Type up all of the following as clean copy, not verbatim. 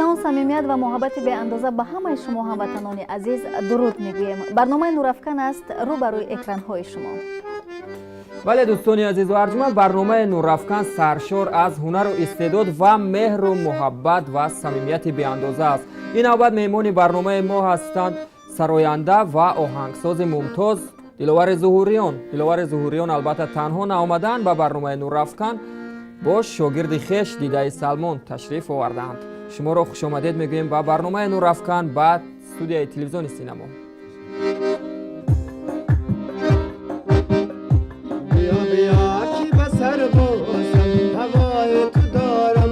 Ҷаҳон самимият ва муҳаббати беандоза ба ҳамаи шумо ҳамватанони азиз дуруд мегӯем. Барномаи Нурафкан аст рӯ ба рӯи экранҳои шумо. Бале, дӯстони азизу арҷманд, барномаи Нурафкан саршор аз ҳунару истеъдод ва меҳру муҳаббат ва самимияти беандоза аст. Ин навбат меҳмони барномаи мо ҳастанд сароянда ва оҳангсози мумтоз Диловари Зуҳуриён. Диловари Зуҳуриён албатта танҳо наомаданд ба барномаи Нурафкан, бо шогирди хеш Дидаи Салмон ташриф овардаанд. Шуморо хушомадед мегӯем ба барномаи Нурафкан, ба студияи телевизиони Синамо. Биё, биё, ки ба сар босам ҳавои ту дорам,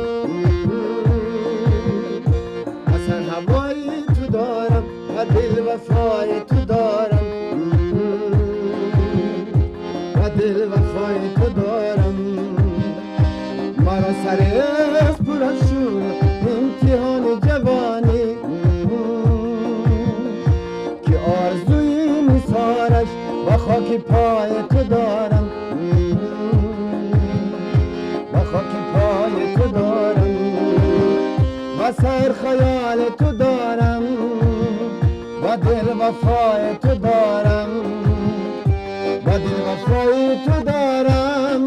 ба сар ҳавои ту дорам ва дил вафои ту дорам, ва дил вафои ту дорам. Маро сарез пур аз шӯр имтиҳони ҷавонӣ, ки орзуи нисораш ба хоки пои ту дорам, ба хоки пои ту дорам, ба сар хаёли ту дорам, ба дил вафои ту дорам, ба дил вафои ту дорам.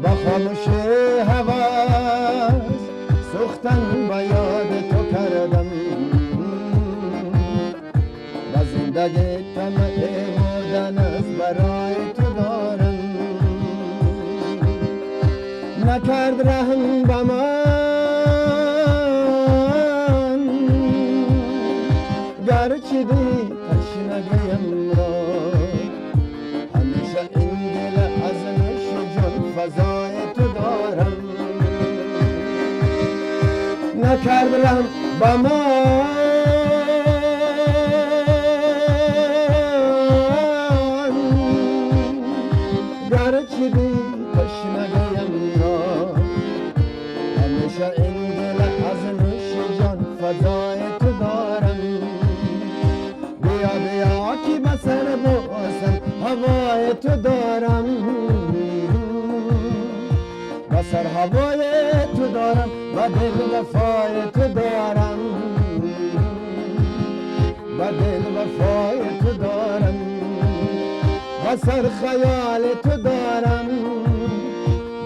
Ба хомӯши ҳавас сӯхтан ба ёди ту кардам, ба зиндагӣ тамаъи мурдан аст барои ту дорам. Накард раҳм ба ман, гарчи дид ташнагиямро, ҳамеша ин дил аз нӯши ҷон фазои ту дорам. Накард раҳм ба ман, гарчи дид ташнагиямро, ҳамеша ин дил аз нӯши ҷон фазои ту дорам. Биё, биё, ки ба сар босам ҳавои ту дорам, ба сар ҳавои ту дорам, ба дил вафои ту дорам, ба дил вафои ту дорам, ба сар хаёли ту дорам,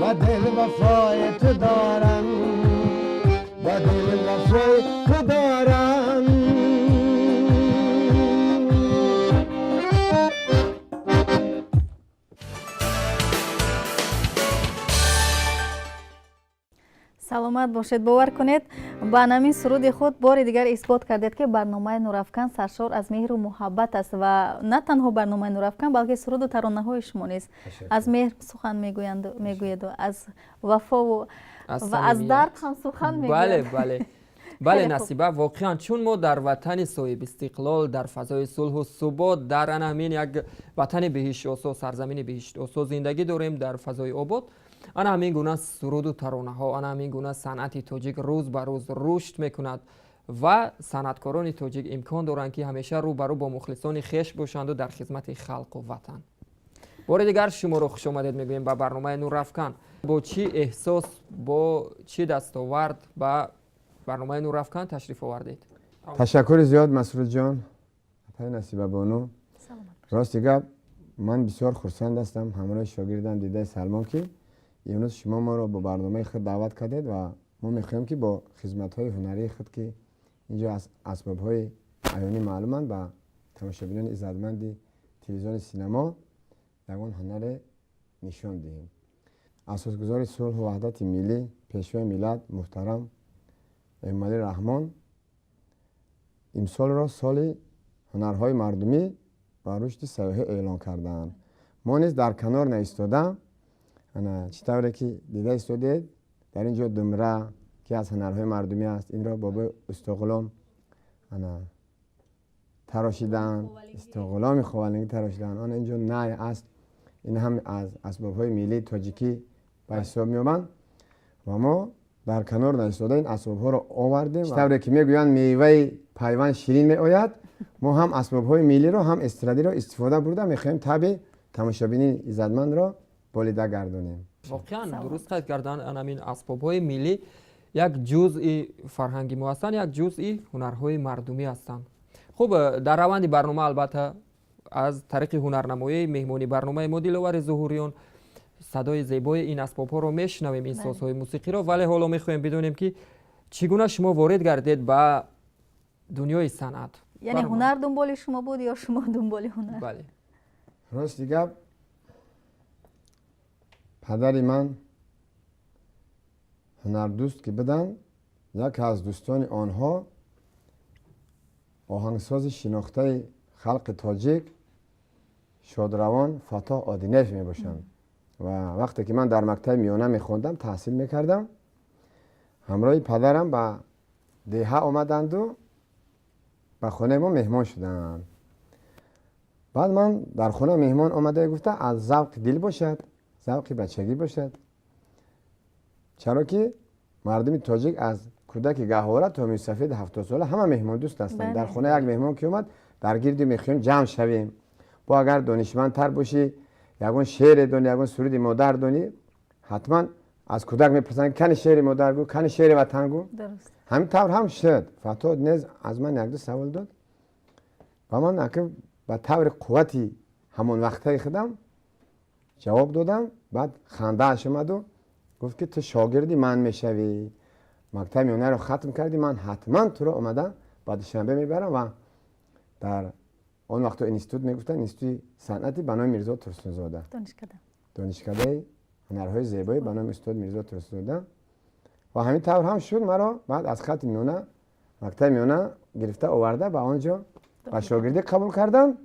ба дил вафои ту дорам, ба дил вафои ту дорам. Саломат бошед. Бовар кунед, ба намин суруди худ бори дигар исбот кардед, ки барномаи Нурафкан саршор аз меҳру муҳаббат аст ва на танҳо барномаи Нурафкан, балки суруду таронаҳои шумо низ аз меҳр сухан мегӯяду аз вафову ва аз дард ҳам сухан мегӯяд. Бале, бале, бале, Насиба, воқеан, чун мо дар ватани соҳибистиқлол, дар фазои сулҳу субот, дар ана ҳамин як ватани биҳиштосо, сарзамини биҳиштосо зиндагӣ дорем, дар фазои обод, ана ҳамин гуна суруду таронаҳо, ана ҳамин гуна санъати тоҷик рӯз ба рӯз рушд мекунад ва санъаткорони тоҷик имкон доранд, ки ҳамеша рӯ ба рӯ бо мухлисони хеш бошанду дар хизмати халқу ватан. Бори дигар шуморо хушомадед мегӯем ба барномаи Нурафкан. Бо чӣ эҳсос, бо чӣ дастовард ба барномаи Нурафкан ташриф овардед? Ташаккури зиёд, Масрудҷон, апаи Насибабону. Рости гап, ман бисёр хурсанд ҳастам ҳамроҳи шогирдам Дидаи Салмон, ки имрӯз шумо моро бо барномаи худ даъват кардед ва мо мехоҳем, ки бо хизматҳои ҳунарии худ, ки инҷо аз асбобҳои аёнӣ маълуманд, ба тамошобинони иззатманди телевизиони Синамо ягон ҳунаре нишон диҳем. Асосгузори сулҳу ваҳдати миллӣ, Пешвои миллат муҳтарам Эмомалӣ Раҳмон имсолро соли ҳунарҳои мардумӣ ва рушди сайёҳӣ эълон кардаанд. Мо низ дар канор наистода, чӣ тавре ки дида истодед, дар ин ҷо думра, ки аз ҳунарҳои мардумӣ аст, инро бобои Устоғулом тарошидаанд, Ғуломи Ховалингӣ тарошидаанд. Он инҷо най аст, ин ҳам аз асбобҳои миллии тоҷикӣ ба ҳисоб меёбанд ва мо дар канор наистода ин асбобҳоро овардем. Тавре ки мегӯянд, меваи пайванд ширин меояд, мо ҳам асбобҳои миллиро, ҳам эстрадиро истифода бурда мехоҳем табъи тамошобини иззатмандро болида гардонем. Воқеан, дуруст қайд кардан. Анамин асбобҳои миллӣ як ҷузъи фарҳанги мо ҳастанд, як ҷузъи ҳунарҳои мардумӣ ҳастанд. Хуб, дар раванди барнома, албатта, аз тариқи ҳунарнамоии меҳмони барномаи мо, Диловари Зуҳуриён, садои зебои ин асбобҳоро мешунавем, ин созҳои мусиқиро. Вале ҳоло мехоҳем бидонем, ки чӣ гуна шумо ворид гардед ба дунёи санъат. Яъне ҳунар дунболи шумо буд ё шумо дунболи ҳунар? Бале. Рости гап, падари ман ҳунардӯст ки буданд, яке аз дӯстони онҳо оҳангсози шинохтаи халқи тоҷик, шодравон Фаттоҳ Одинев мебошанд. Ва вақте ки ман дар мактаби миёна мехондам, таҳсил мекардам, ҳамроҳи падарам ба деҳа омаданду ба хонаи мо меҳмон шуданд. Баъд ман дар хона меҳмон омада гуфта, аз завқи дил бошад, завқи бачагӣ бошад, чаро ки мардуми тоҷик аз кӯдаки гаҳвора то мӯйсафеди 70-сола ҳама меҳмондӯст ҳастанд. Дар хона як меҳмон ки омад, дар гирди мехоҳем ҷамъ шавем. Бо агар донишмандтар бошӣ, ягон шеъре донӣ, ягон суруди модар донӣ, ҳатман аз кӯдак мепурсанд: «Кани шеъри модар гӯ, кани шеъри ватан гӯ». Ҳамин тавр ҳам шуд. Фаттоҳ низ аз ман якду савол дод ва ман ака ба таври қуввати ҳамон вақтаи худам ҷавоб додам. Баъд хандааш омаду гуфт, ки ту шогирди ман мешавӣ, мактаби миёнаро хатм кардӣ, ман ҳатман туро омада ба Душанбе мебарам. Ва дар он вақто институт мегуфтанд, институти санъати ба номи Мирзо Турсунзода, донишкадаи ҳунарҳои зебоӣ ба номи устод Мирзо Турсунзода. Ва ҳамин тавр ҳам шуд. Маро баъд аз хати миёна, мактаби миёна гирифта оварда, ба он ҷо ба шогирдӣ қабул кардам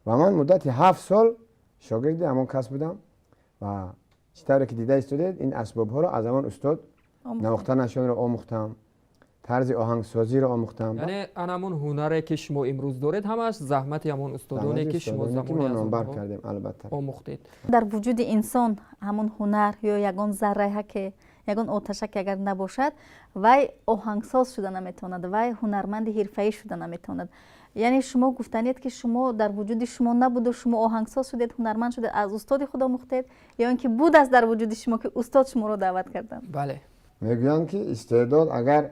ва ман муддати 7 сол шогирди ҳамон кас будам. Ва чӣ тавре ки дида истодед, ин асбобҳоро аз ҳамон устод навохтанашонро омӯхтам, тарзи оҳангсозиро омӯхтам. Яъне ан ҳамон ҳунаре, ки шумо имрӯз доред, ҳамааш заҳмати ҳамон устодоне, ки шумо замоне номбар кардем, албатта. Омӯхтед. Дар вуҷуди инсон ҳамон ҳунар ё ягон зарраҳаке, ягон оташаке агар набошад, вай оҳангсоз шуда наметавонад, вай ҳунарманди ҳирфаӣ шуда наметавонад. Яъне шумо гуфтанед, ки шумо дар вуҷуди шумо набуду шумо оҳангсоз шудед, ҳунарманд шудед, аз устоди худ омӯхтед ё ин ки будааст дар вуҷуди шумо, ки устод шуморо даъват карданд? Бале. Мегӯянд, ки истеъдод агар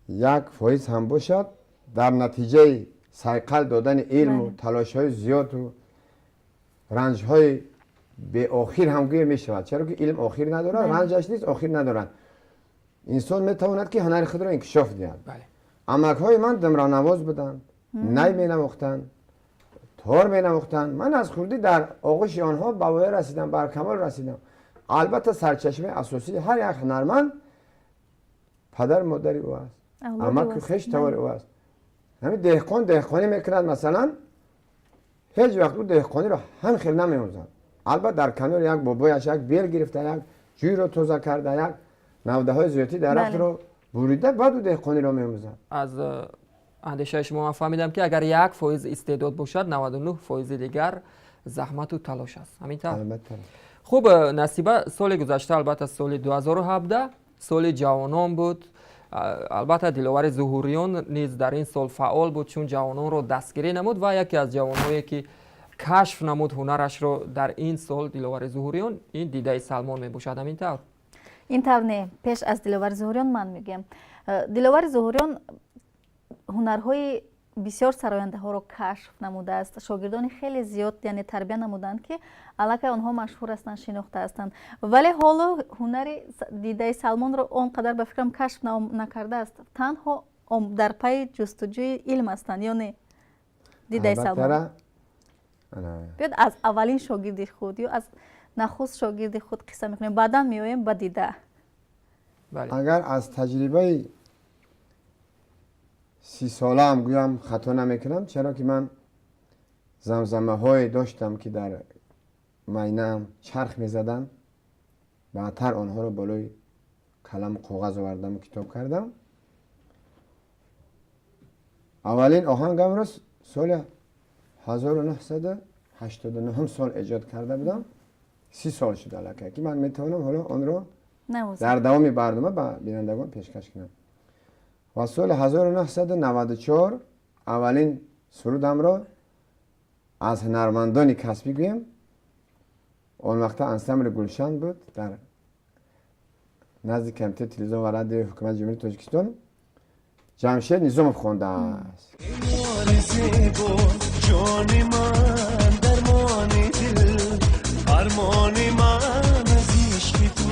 1% ҳам бошад, дар натиҷаи сайқал додани илму талошҳои зиёду ранҷҳои беохир ҳам гӯя мешавад, чаро ки илм охир надорад, ранҷаш низ охир надорад, инсон метавонад, ки ҳунари худро инкишоф диҳад. Амакҳои ман думранавоз буданд, най менавохтанд, тор менавохтанд. Ман аз хурдӣ дар оғӯши онҳо ба воя расидам, бар камол расидам. Албатта, сарчашмаи асосии ҳар як ҳунарманд падару модари ӯ аст, амаку хеш тавори ӯ аст. Ҳамин деҳқон деҳқонӣ мекунад, масалан, ҳеҷ вақт ӯ деҳқониро ҳам хел намеомӯзад. Албатта, дар канори як бобояш як бел гирифта, як ҷӯйро тоза карда, як навдаҳои зиёдӣ дарахтро бурида, баъд ӯ деҳқониро меомӯзад. Аз андешаи шумо ман фаҳмидам, ки агар 1% истеъдод бошад, 99 фоизи дигар заҳмату талош аст. Ҳамин тавр? Хуб, Насиба, соли гузашта, албатта, соли 2017 соли ҷавонон буд. Албатта, Диловари Зуҳуриён низ дар ин сол фаъол буд, чун ҷавононро дастгирӣ намуд. Ва яке аз ҷавонҳое, ки кашф намуд ҳунарашро дар ин сол Диловари Зуҳуриён, ин Дидаи Салмон мебошад. Ҳамин тавр? Ин тавр не. Пеш аз Диловари Зуҳуриён ман мегӯям, Диловари Зуҳуриён ҳунарҳои бисёр сарояндаҳоро кашф намудааст, шогирдони хеле зиёд, яъне, тарбия намуданд, ки аллакай онҳо машҳур ҳастанд, шинохта ҳастанд. Вале ҳоло ҳунари Дидаи Салмонро он қадар, ба фикрам, кашф накардааст. Танҳо дар пайи ҷустуҷӯи илм ҳастанд ё не, Дидаи Салмон? Биёд, аз аввалин шогирди худ ё аз нахуст шогирди худ қисса мекунем, баъдан меоем ба Дида. Агар аз таҷрибаи 30-солаам гӯям, хато намекунам, чаро ки ман замзамаҳое доштам, ки дар майнаам чарх мезаданд, баъдтар онҳоро болои каламу коғаз овардаму китоб кардам. Аввалин оҳангамро соли 1989 сол эҷод карда будам. 30 сол шуд аллакай, ки ман метавонам ҳоло онро дар давоми барнома ба бинандагон пешкаш кунам. Ва соли 1994 аввалин сурудамро аз ҳунармандони касбӣ гӯем, он вақта ансамбли Гулшан буд дар назди Комитети телевизион ва радиои Ҳукумати Ҷумҳурии Тоҷикистон, Ҷамшед Низомов хондааст. Ҷони ман, дармони дил, армони ман аз ишқи ту,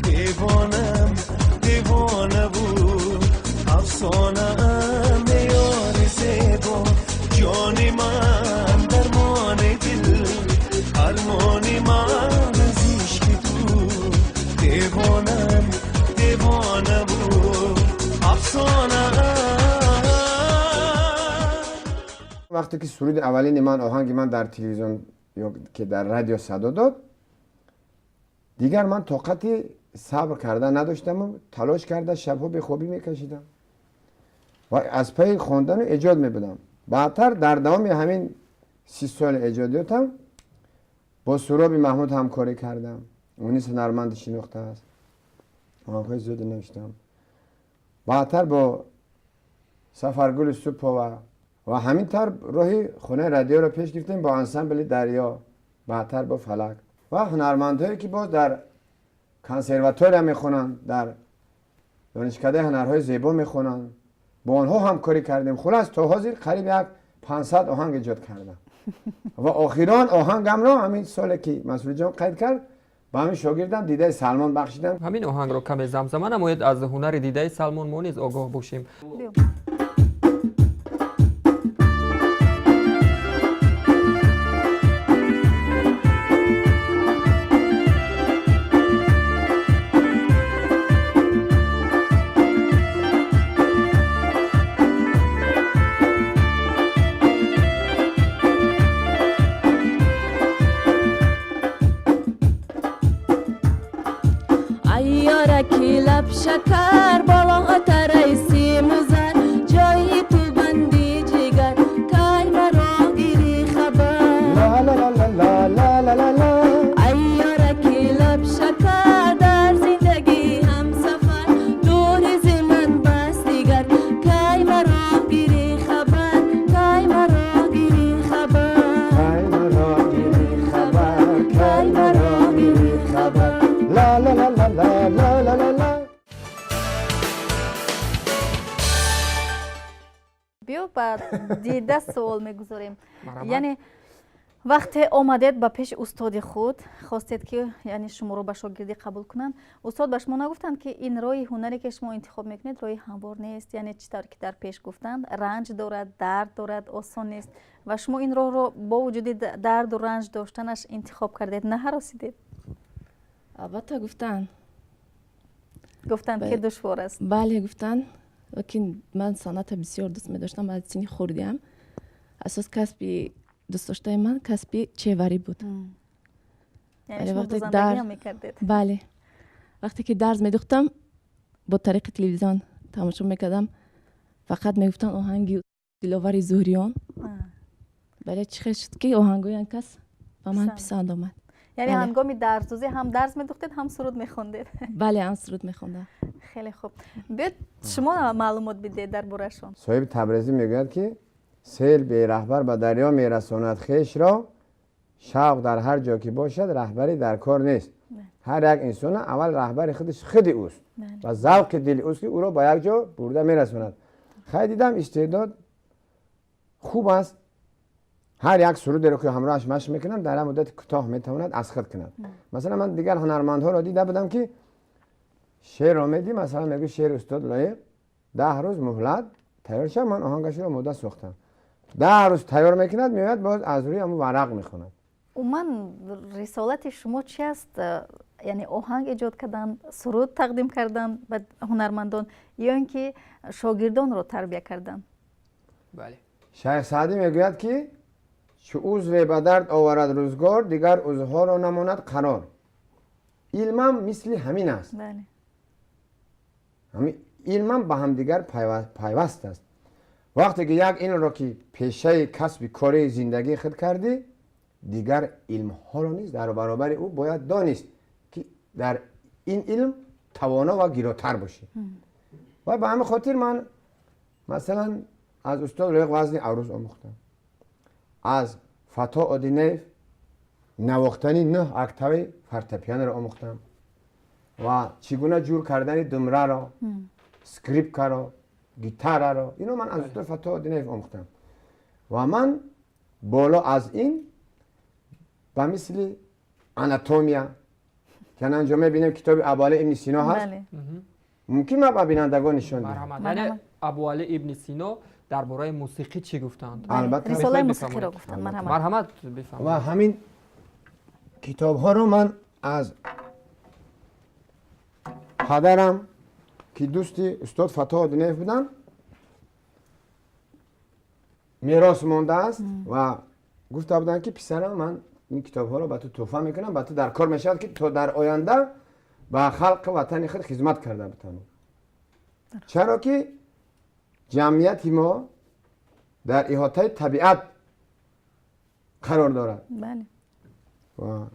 девонам, девона буд, афсонаам, ёри зебо. Ҷони ман, дармони дил, армони ман аз ишқи ту, девонам, девона буд, афсонаам. Вақте ки суруди аввалини ман, оҳанги ман дар телевизион ё ки дар радио садо дод, дигар ман тоқати сабр кардан надоштаму талош карда шабҳо бехобӣ мекашидам ва аз пайи хондану эҷод мебудам. Баъдтар дар давоми ҳамин 30 соли эҷодиётам бо Суроби Маҳмуд ҳамкорӣ кардам. Ӯ низ ҳунарманди шинохта аст, оҳангҳои зиёде навиштам. Баъдтар бо Сафаргули Супова ва ҳамин тавр роҳи хонаи радиоро пеш гирифтем бо ансамбли Дарё, баъдтар бо Фалак ва ҳунармандҳое ки боз дар консерватория мехонанд, дар донишкадаи ҳунарҳои зебо мехонанд, бо онҳо ҳамкорӣ кардем. Хулас, то ҳозир қариб як 500 оҳанг эҷод кардам ва охирон оҳангамро ҳамин соле ки Масрурҷон қайд кард, ба ҳамин шогирдам Дидаи Салмон бахшидам. Ҳамин оҳангро каме замзама намоед, аз ҳунари Дидаи Салмон мо низ огоҳ бошем. Шакар болотараи симузар, ҷои ту банди ҷигар, кай маро гири хабар. Айёраки лаб шакар, дар зиндагӣ ҳамсафар, дури зи ман бас дигар, кай маро гири хабар, кай маро гири хабар, кай маро гири хабар, кай маро гири хабар. Ла ла ла ла ла ла ла ла. Биё ба Дида суол мегузорем. Яъне вақте омадед ба пеши устоди худ, хостед ки яъне шуморо ба шогирдӣ қабул кунанд, устод ба шумо нагуфтанд, ки ин роҳи ҳунаре ки шумо интихоб мекунед, роҳи ҳамвор нест, яъне чӣ тавр ки дар пеш гуфтанд, ранҷ дорад, дард дорад, осон нест ва шумо ин роҳро бо вуҷуди дарду ранҷ доштанаш интихоб кардед, наҳаросидед? Албатта, гуфтанд. Гуфтанд ки душвор аст? Бале, гуфтанд, лекин ман санъатро бисёр дӯст медоштам аз синни хурдиам. Асос касби дӯстдоштаи ман касби чеварӣ буд. Бале, вақте ки дарс медухтам, бо тариқи телевизион тамошо мекардам, фақат мегуфтанд оҳанги Диловари Зуҳриён. Бале, чӣ хел шуд, ки оҳангои он кас ба ман писанд омад. Яъне ҳангоми дарсдӯзӣ ҳам дарс медухтед, ҳам суруд мехондед? Бале, ҳам суруд мехондам. Хеле хуб. Биёд, шумо маълумот бидиҳед дар борашон. Соҳиби Табрезӣ мегӯяд, ки сел бераҳбар ба дарё мерасонад хешро, шавқ дар ҳар ҷо ки бошад, раҳбарӣ дар кор нест. Ҳар як инсона аввал раҳбари худаш худи ӯст ва завқи дили ӯст, ки ӯро ба як ҷо бурда мерасонад. Хай, дидам, истеъдод хуб аст. Ҳар як сурудеро ки ҳамроҳаш машқ мекунад, дар як муддати кӯтоҳ метавонад аз худ кунад. Масалан, ман дигар ҳунармандҳоро дида будам, ки шеърро медӣ, масалан, мегӯ шеъри устод Лоиқ, 10 рӯз муҳлат тайёр шав, ман оҳангашро омода сохтам. 10 рӯз тайёр мекунад, меояд, боз аз рӯи ҳамун варақ мехонад. Умуман, рисолати шумо чи аст? Яъне оҳанг эҷод кардан, суруд тақдим кардан ба ҳунармандон ё ин ки шогирдонро тарбия кардан? Бале. Шайх Саъдӣ мегӯяд, ки чу узве ба дард оварад рӯзгор, дигар узвҳоро намонад қарор. Илмам мисли ҳамин аст. Илмам ба ҳамдигар пайваст аст. Вақте ки як илмро ки пешаи касби кори зиндагии худ кардӣ, дигар илмҳоро низ дар баробари ӯ бояд донист, ки дар ин илм тавоно ва гиротар бошӣ. Ва ба ҳамин хотир ман масалан аз устод Лоиқ вазни аруз омӯхтам, аз Фатҳо Одинеев навохтани 9 октави фортепианоро омӯхтам ва чӣ гуна ҷур кардани думраро, скрипкаро, гитараро, ино ман аз устод Фатҳо Одинеев омӯхтам. Ва ман боло аз ин ба мисли анатомия, ки анҷо мебинем китоби Абуалӣ ибни Сино ҳаст, мумкин ман ба бинандагон нишон диҳам. Яъне Абуалӣ ибни Сино дар бораи мусиқӣ чӣ гуфтанд? Албатта. Рисолаи мусиқиро гуфтанд. Марҳамат. Марҳамат, бифармоед. Ва ҳамин китобҳоро ман аз падарам, ки дӯсти устод Фатҳо Одинеев буданд, мерос мондааст ва гуфта буданд, ки писарам, ман ин китобҳоро ба ту тӯҳфа мекунам, ба ту дар кор мешавад, ки то дар оянда ба халқи ватани худ хизмат карда битавонӣ. Чаро ки ҷамъияти мо дар иҳотаи табиат қарор дорад. Ва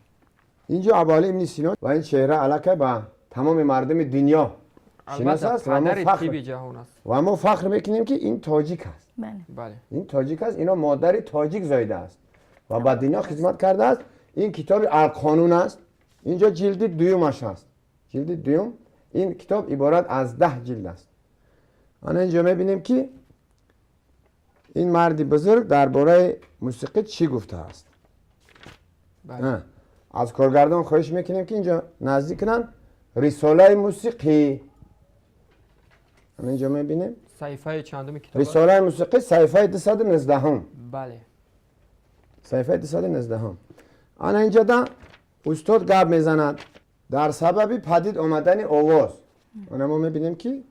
инҷо Абуалӣ ибни Сино ва ин чеҳра аллакай ба тамоми мардуми дунё шинос аст ва падари тиби ҷаҳон аст. Ва мо фахр мекунем, ки ин тоҷик аст. Ин тоҷик аст, ино модари тоҷик зоидааст ва ба дунё хизмат кардааст. Ин китоби Алқонун аст. Инҷо ҷилди дуюмаш аст. Ҷилди дуюм. Ин китоб иборат аз 10 ҷилд аст. Ана инҷо мебинем, ки ин марди бузург дар бораи мусиқӣ чӣ гуфтааст. Аз коргардон хоҳиш мекунем, ки инҷо наздик кунанд. Рисолаи мусиқӣ. Ана инҷо мебинем. Саҳифаи чандуми китоб? Рисолаи мусиқӣ саҳифаи 219. Саҳифаи 219. Ана инҷо да устод гап мезанад дар сабаби падид омадани овоз. Ана мо мебинем, ки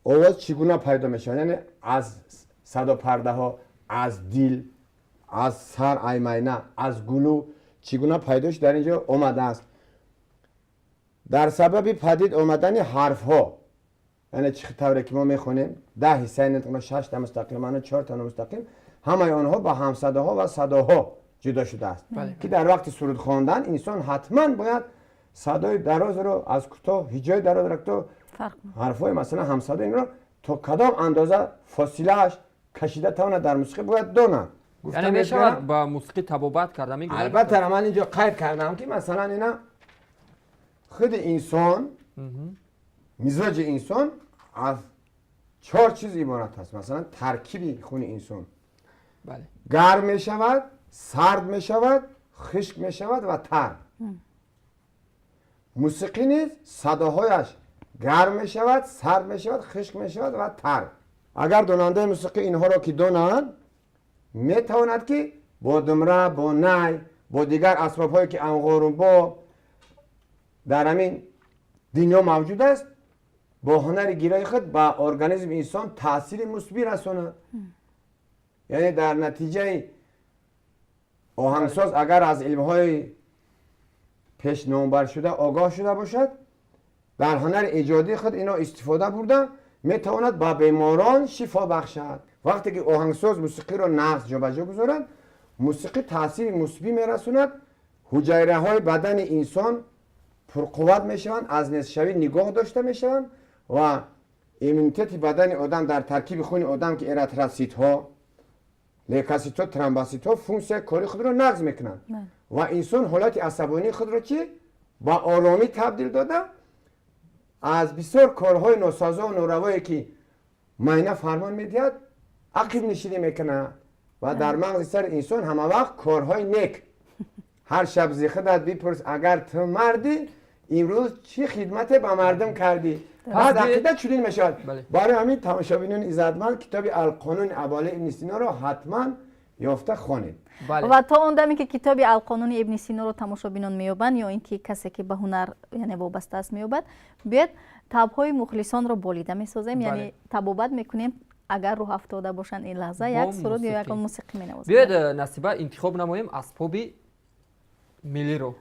овоз чӣ гуна пайдо мешавад, яъне аз садопардаҳо, аз дил, аз сар, аймайна, аз гулӯ чӣ гуна пайдо шуд, дар инҷо омадааст. Дар сабаби падид омадани ҳарфҳо, яъне чӣ тавре ки мо мехонем, 10 ҳиссаи нутқ, 6 та мустақим, маъно 4 та номустақим, ҳамаи онҳо ба ҳамсадоҳо ва садоҳо ҷудо шудааст, ки дар вақти суруд хондан инсон ҳатман бояд садои дарозро аз кӯтоҳ, ҳиҷои дарозро кӯтоҳ, ҳарфҳои масалан ҳамсадо инро то кадом андоза фосилааш кашида тавонад дар мусиқӣ бояд донад. Яъне мешавад ба мусиқӣ табобат карда мегӯяд? Албатта, ман инҷо қайд кардам, ки масалан ина худи инсон, мизоҷи инсон аз 4 чиз иборат аст. Масалан таркиби хуни инсон гарм мешавад, сард мешавад, хушк мешавад ва тар. Мусиқӣ низ садоҳояш гарм мешавад, сард мешавад, хушк мешавад ва тар. Агар донандаи мусиқӣ инҳоро ки донад, метавонад, ки бо думра, бо най, бо дигар асбобҳое ки анғорубо дар ҳамин дунё мавҷуд аст, бо ҳунари гирои худ ба организми инсон таъсири мусбӣ расонад. Яъне дар натиҷаи оҳангсоз агар аз илмҳои пешномбаршуда огоҳ шуда бошад, дар ҳунари эҷодии худ ино истифода бурда метавонад ба беморон шифо бахшад. Вақте ки оҳангсоз мусиқиро нағз ҷобаҷо гузорад, мусиқӣ таъсири мусбӣ мерасонад, ҳуҷайраҳои бадани инсон пурқувват мешаванд, аз нестшавӣ нигоҳ дошта мешаванд ва иммунитети бадани одам дар таркиби хуни одам, ки эритроситҳо, лейкоситҳо, тромбоситҳо функсияи кори худро нағз мекунанд ва инсон ҳолати асабонии худро чӣ ба оромӣ табдил дода, аз бисёр корҳои носазову норавое, ки майна фармон медиҳад, ақибнишинӣ мекунад ва дар мағзи сари инсон ҳамавақт корҳои нек. Ҳар шаб зи худат бипурс, агар ту мардӣ, имрӯз чӣ хидмате ба мардум кардӣ? Баъд ақида чунин мешавад. Барои ҳамин, тамошобинони иззатманд, китоби Алқонуни Абуалӣ ибни Синоро ҳатман ёфта хонед. Ва то он даме, ки китоби Алқонуни ибни Синоро тамошобинон меёбанд ё ин ки касе, ки ба ҳунар, яъне вобаста аст, меёбад, биёед табъҳои мухлисонро болида месозем, яъне табобат мекунем. Агар рӯҳ афтода бошанд, ин лаҳза як суруд ё ягон мусиқӣ менавозем. Биёед, Насиба, интихоб намоем асбоби миллиро.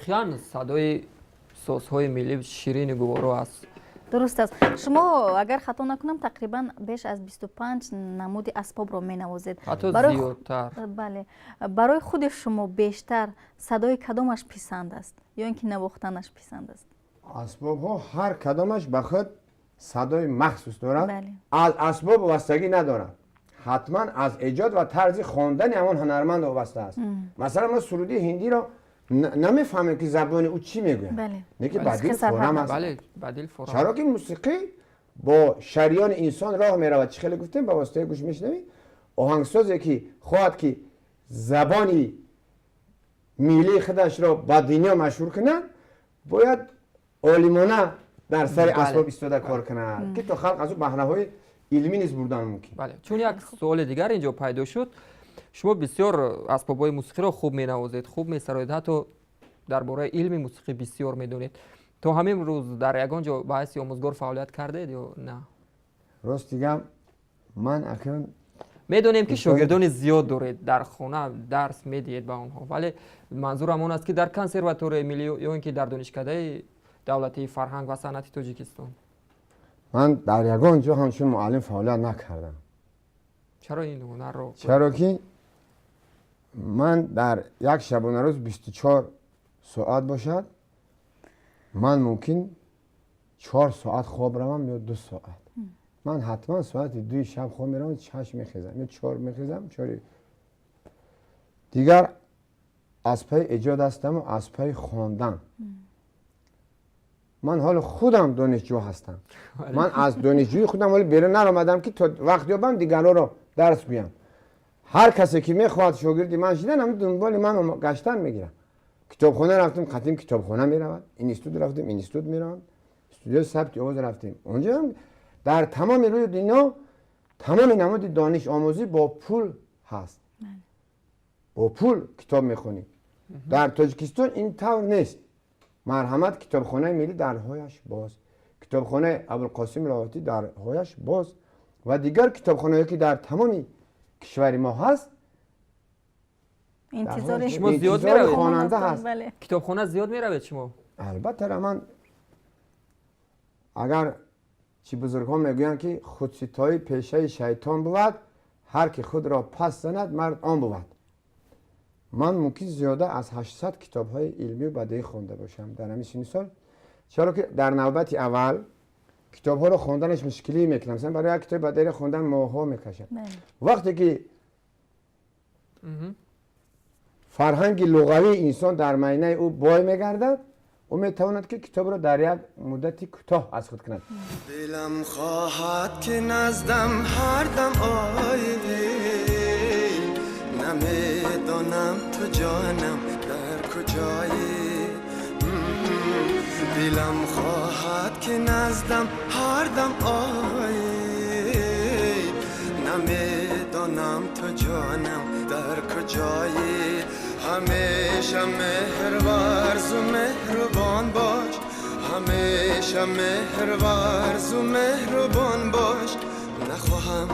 Воқеан, садои созҳои миллӣ ширини гуворо аст. Дуруст аст. Шумо, агар хато накунам, тақрибан беш аз 25 намуди асбобро менавозед. Ҳатто зиёдтар. Бале, барои худи шумо бештар садои кадомаш писанд аст ё ин ки навохтанаш писанд аст? Асбобҳо ҳар кадомаш ба худ садои махсус дорад. Аз асбоб вобастагӣ надорад, ҳатман аз эҷод ва тарзи хондани ҳамон ҳунарманд вобаста аст. Масалан, мо суруди ҳиндиро намефаҳмем, ки забони ӯ чӣ мегӯяд, не ки ба дил форам аст, чаро ки мусиқӣ бо шариёни инсон роҳ меравад. Чӣ хеле гуфтем, ба воситаи гӯш мешунавӣ. Оҳангсозе ки хоҳад, ки забони миллии худашро ба дунё машҳур кунад, бояд олимона дар сари асбоб истода кор кунад, ки то халқ аз ӯ баҳраҳои илмӣ низ бурдан мумкин. Бале, чун як суоли дигар инҷо пайдо шуд. Шумо бисёр асбобҳои мусиқиро хуб менавозед, хуб месароед, ҳатто дар бораи илми мусиқӣ бисёр медонед. То ҳамин рӯз дар ягон ҷо ба ҳайси омӯзгор фаъолият кардед ё на? Рости гап, ман акнун Медонем, ки шогирдони зиёд доред, дар хона дарс медиҳед ба онҳо, вале манзурам он аст, ки дар Консерваторияи миллӣ ё ин ки дар Донишкадаи давлатии фарҳанг ва санъати Тоҷикистон. Ман дар ягон ҷо ҳамчун муаллим фаъолият накардам. Чаро ин ҳунарро? Чаро ки ман дар як шабонарӯз 24 соат бошад, ман мумкин 4 соат хоб равам ё 2 соат. Ман ҳатман соати 2-и шаб хоб меравам, 6 мехезам ё 4 мехезам, 4. Дигар аз пайи эҷод ҳастаму аз пайи хондан. Ман ҳоло худам донишҷӯ ҳастам. Ман аз донишҷӯи худам ҳоло берун наромадам, ки то вақт ёбам, дигарҳоро дарс гӯям. Ҳар касе ки мехоҳад шогирди ман шидан, ҳам дунболи ман гаштан мегирам. Китобхона рафтем, қатим китобхона меравад, институт рафтем, институт мераванд, студияи сабти овоз рафтем, онҷо дар тамоми рӯи дунё тамоми намуди дониш омӯзӣ бо пул ҳаст, бо пул китоб мехонӣ. Дар Тоҷикистон ин тавр нест. Марҳамат, Китобхонаи миллӣ дарҳояш боз, Китобхонаи Абулқосим Лоҳутӣ дарҳояш боз ва дигар китобхонаҳое, ки дар тамоми кишвари мо ҳаст. Интизори Шумо зиёд меравед? Хонанда ҳаст. Китобхона зиёд меравед шумо? Албатта, ман агар чӣ, бузургҳо мегӯянд, ки худситоӣ пешаи шайтон бувад, ҳар ки худро пас занад, мард он бувад. Ман мумкин зиёда аз 800 китобҳои илмию бадеӣ хонда бошам дар ҳамин синни сол, чаро ки дар навбати аввал китобҳоро хонданаш мушкилӣ мекунам. Масалан, барои як китоби бадеиро хондан моҳҳо мекашад. Вақте ки фарҳанги луғавии инсон дар майнаи ӯ бой мегардад, ӯ метавонад, ки китобро дар як муддати кӯтоҳ аз худ кунад. Дилам хоҳад, ки наздам ҳардам оӣ, намедонам ту ҷонам дар куҷоӣ. Дилам хоҳад, ки наздам ҳардам оӣ, намедонам ту ҷонам дар куҷоӣ. Ҳамеша меҳрварзу меҳрубон бош, ҳамеша меҳрварзу меҳрубон бош, нахоҳам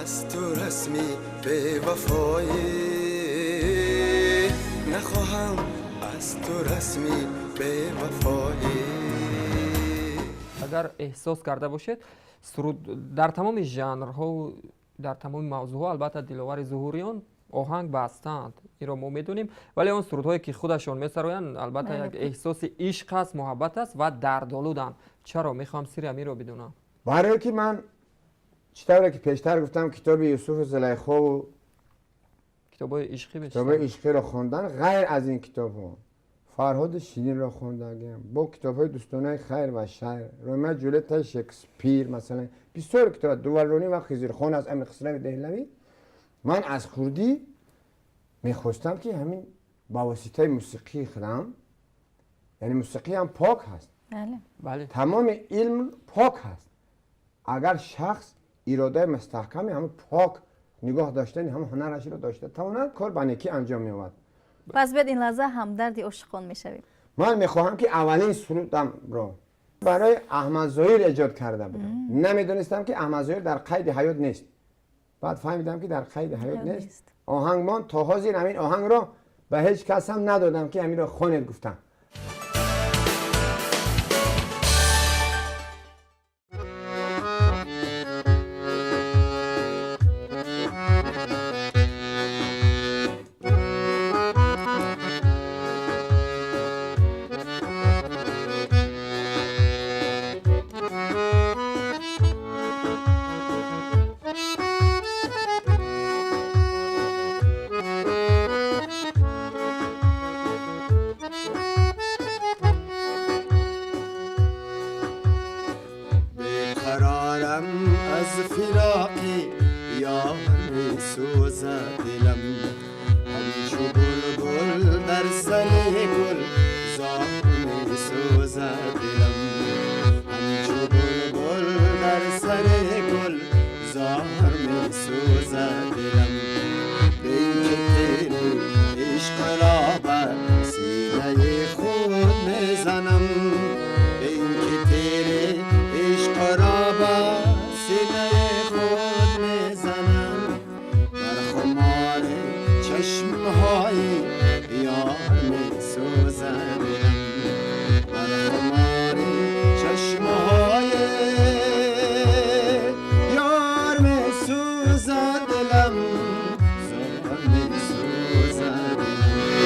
аз ту расми бевафоӣ, нахоҳам аз ту расми бевафоӣ. Агар эҳсос карда бошед, суруд дар тамоми жанрҳо, дар тамоми мавзӯъҳо, албатта, Диловари Зуҳуриён оҳанг бастаанд, инро мо медонем, вале он сурудҳое, ки худашон месароянд, албатта, як эҳсоси ишқ аст, муҳаббат аст ва дардолуданд. Чаро? Мехоҳам сирри ҳаминро бидонам. Барое ки ман чӣ тавре ки пештар гуфтам, китоби Юсуфу Зулайхову китобҳои ишқӣ. Китобҳои ишқиро хондан, ғайр аз ин китобҳо Фарҳоду Ширинро хондагиам, бо китобҳои дӯстонаи хайр ва шар, Ромео Ҷулетта, Шекспир, масалан, бисёр китоб, Дувалронӣ ва Хизирхон аз Амир Хисрави Деҳлавӣ. Ман аз хурдӣ мехостам, ки ҳамин ба воситаи мусиқии худам, яъне мусиқиам пок ҳаст, тамоми илм пок ҳаст, агар шахс иродаи мустаҳками ҳамн пок нигоҳ доштани ҳамн ҳунарашро дошта тавонад, кор ба некӣ анҷом меёбад. Пас биёд, ин лаҳза ҳамдарди ошиқон мешавем. Ман мехоҳам, ки аввалин сурудамро барои Аҳмадзоҳир эҷод карда будам. Намедонистам, ки Аҳмадзоҳир дар қайди ҳаёт нест. Баъд фаҳмидам, ки дар қайди ҳаёт нест. Оҳанг монд. То ҳозир ҳамин оҳангро ба ҳеҷ кас ҳам надодам, ки ҳаминро хонед гуфтам. دلم از فراق یار میسوزد دلم، همچو بلبل در سر گل زار میسوزد دلم، همچو بلبل در سر گل زار میسوزد دلم. بین که تیر عشق را بر سینه خود میزنم، بین که تیر عشق را بر سینه خود میزنم، بر خمار چشمهای یار میسوزد دلم، بر خمار چشمهای یار میسوزد دلم، زار میسوزد دلم.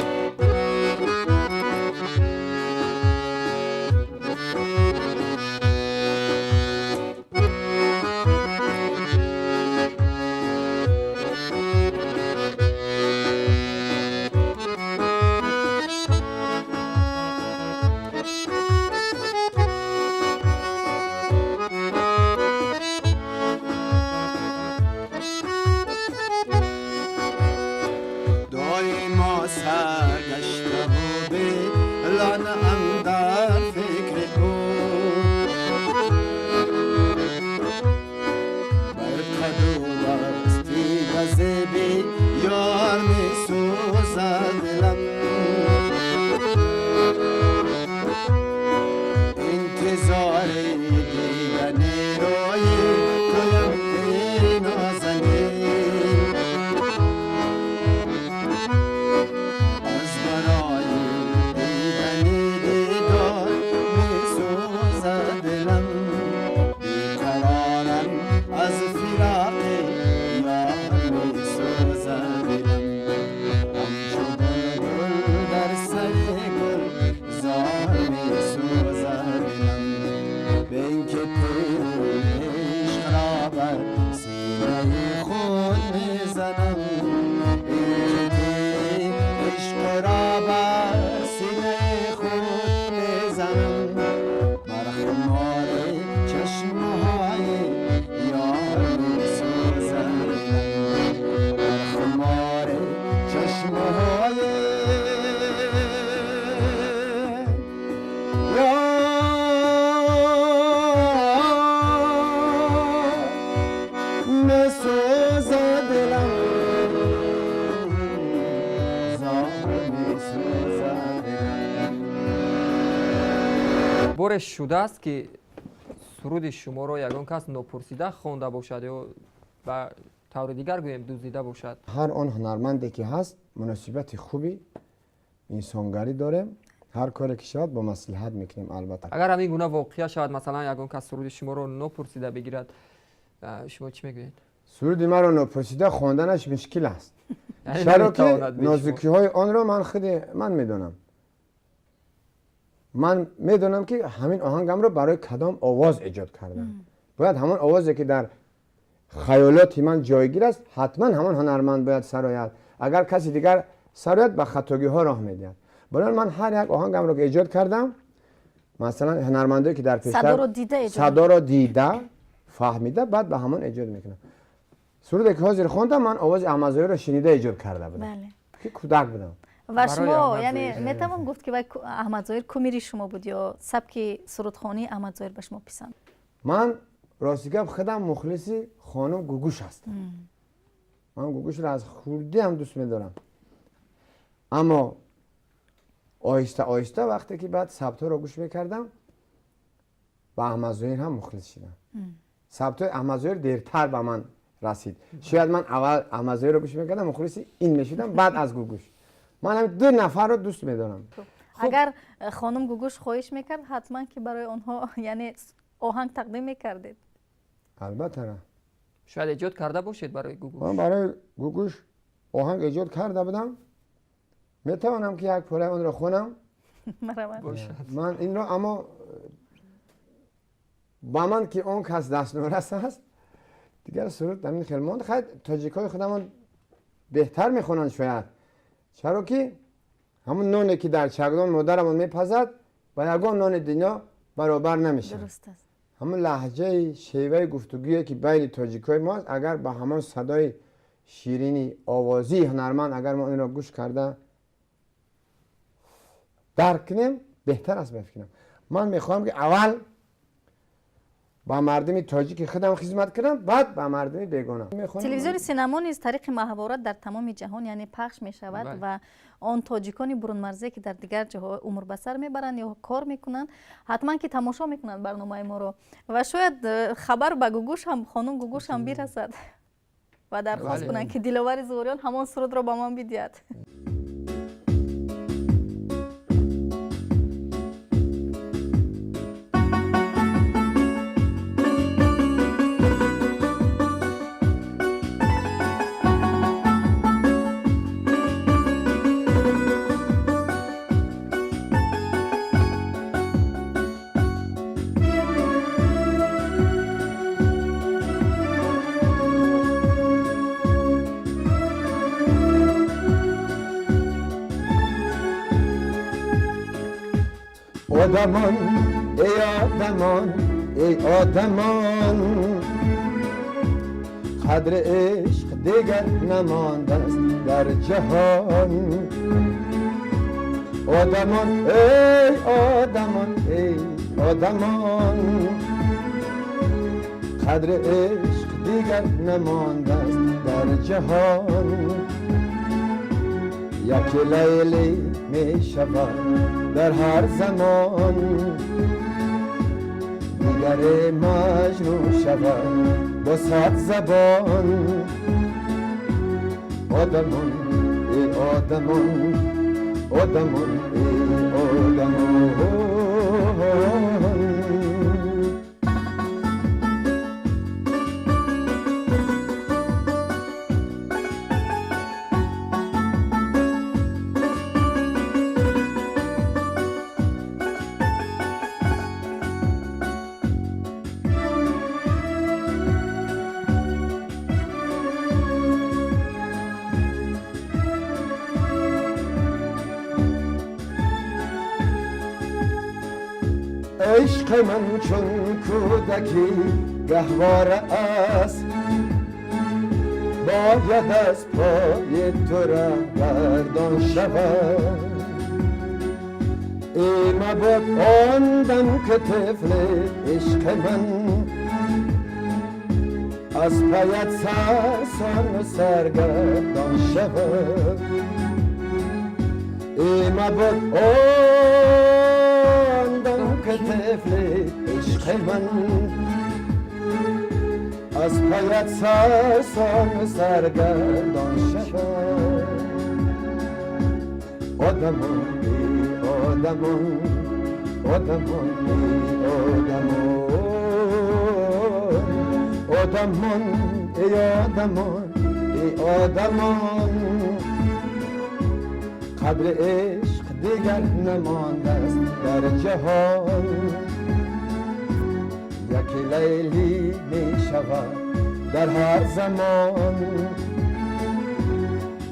دایما سرگشته و بی لانه ام در فکر او، بر قد و بستی گزبی یار می سوزد دلم، انتظار دیدن روی تویم ای نازنین، از برای دیدن دیدار میسوزد دلم، بیقرارم از فراق یار میسوزد دلم، همچو بلبل در سر گل زار میسوزد دلم، بین که تیر عشق را بر سینه خود میزنم، بین که تیر عشق را بر سینه خود میزنم، بر خمار چشمهای یار میسوزد دلم، بر خمار چشمهای یار میسوزد دلم، زار میسوزد دلم. Боре шудааст, ки суруди шуморо ягон кас нопурсида хонда бошад ё ба таври дигар гӯем, дуздида бошад? Ҳар он ҳунарманде ки ҳаст, муносибати хуби инсонгарӣ дорем, ҳар коре ки шавад, бо маслиҳат мекунем, албатта. Агар ҳамин гуна воқеа шавад, масалан, ягон кас суруди шуморо нопурсида бигирад, шумо чӣ мегӯед? Суруди маро нопурсида хонданаш мушкил аст, Яъне чаро ки наметавонад бе шумо. Нозукиҳои онро ман худи ман медонам. Ман медонам, ки ҳамин оҳангамро барои кадом овоз эҷод кардам. Бояд ҳамон овозе, ки дар хаёлоти ман ҷойгир аст, ҳатман ҳамон ҳунарманд бояд сарояд. Агар каси дигар сарояд, ба хатогиҳо роҳ медиҳад. Бинобар ман ҳар як оҳангамро ки эҷод кардам, масалан, ҳунармандое ки дар пештар Садоро дида эҷод. Садоро дида, фаҳмида, баъд ба ҳамон эҷод мекунам. Суруде ки ҳозир хондам, ман овози Аҳмадзоҳирро шунида эҷод карда будам, ки кӯдак будам. Ва Барои шумо Аҳмадзоҳир. Яъне метавон гуфт, ки вай Аҳмадзоҳир кумири шумо буд ё сабки сурудхонии Аҳмадзоҳир ба шумо писанд? Ман, рости гап, худам мухлиси хонум Гугуш ҳастам. Ман Гугушро аз хурдӣ ҳам дӯст медорам, аммо оҳиста оҳиста, вақте ки баъд сабтҳоро гӯш мекардам, ба Аҳмадзоҳир ҳам мухлис шудам. Сабтҳои Аҳмадзоҳир дертар ба ман расид. Шояд ман аввал Аҳмадзоҳирро гӯш мекардам, мухлиси ин мешудам, баъд аз Гугуш. Ман ҳамин ду нафарро дӯст медорам. Агар хонум Гугуш хоҳиш мекард, ҳатман ки барои онҳо, яъне, оҳанг тақдим мекардед? Албатта. Шояд эҷод карда бошед барои Гугуш? Ман барои Гугуш оҳанг эҷод карда будам. Метавонам, ки як пораи онро хонам. Марҳамат. Бошад. Ман инро, аммо ба ман ки он кас дастнорас аст, дигар суруд ҳамин хел монд. Хайр, тоҷикҳои худамон беҳтар мехонанд шояд, чаро ки ҳамун ноне, ки дар чагдон модарамон мепазад, ба ягон нони дунё баробар намешавад. Дуруст аст. Ҳамон лаҳҷаи шеваи гуфтугӯе ки байни тоҷикҳои мо аст, агар ба ҳамон садои ширини овозии ҳунарманд агар мо инро гӯш карда дарк кунем, беҳтар аст ба фикрам. Ман мехоҳам ки аввал ба мардуми тоҷики худам хизмат кунам, баъд ба мардуми бегона. Телевизиони Синамо низ тариқи маҳвора дар тамоми ҷаҳон, яъне пахш мешавад ва он тоҷикони бурунмарзие ки дар дигар ҷоҳо умр ба сар мебаранд ё кор мекунанд, ҳатман ки тамошо мекунанд барномаи моро ва шояд хабар ба Гугуш ҳам, хонум Гугуш ҳам бирасад ва дархост кунанд ки Диловари Зуҳуриён ҳамон сурудро ба ман бидиҳад. Одамон, эй одамон, эй одамон, қадри ишқ дигар намондааст дар ҷаҳон. Одамон, эй одамон, эй одамон, қадри ишқ дигар намондааст дар ҷаҳон. Яке Лайлӣ мешавад дар ҳар замон, дигаре Маҷнун шавад бо сад забон. Одамон, эй одамон, одамон, эй одамон. Ишқи ман чун кӯдаки гаҳвора аст, бояд аз пои ту гардон шавад. Эй мабод он дам ки тифли ишқи ман аз паят сарсону саргардон шавад. Эй мабод он дам ки тифли ишқи ман аз паят сарсону саргардон шавад. Одамон, эй одамон, одамон, эй одамон, одамон, эй одамон, эй одамон, қадри ишқ дигар намондааст дар ҷаҳон. Яке Лайлӣ мешавад дар ҳар замон,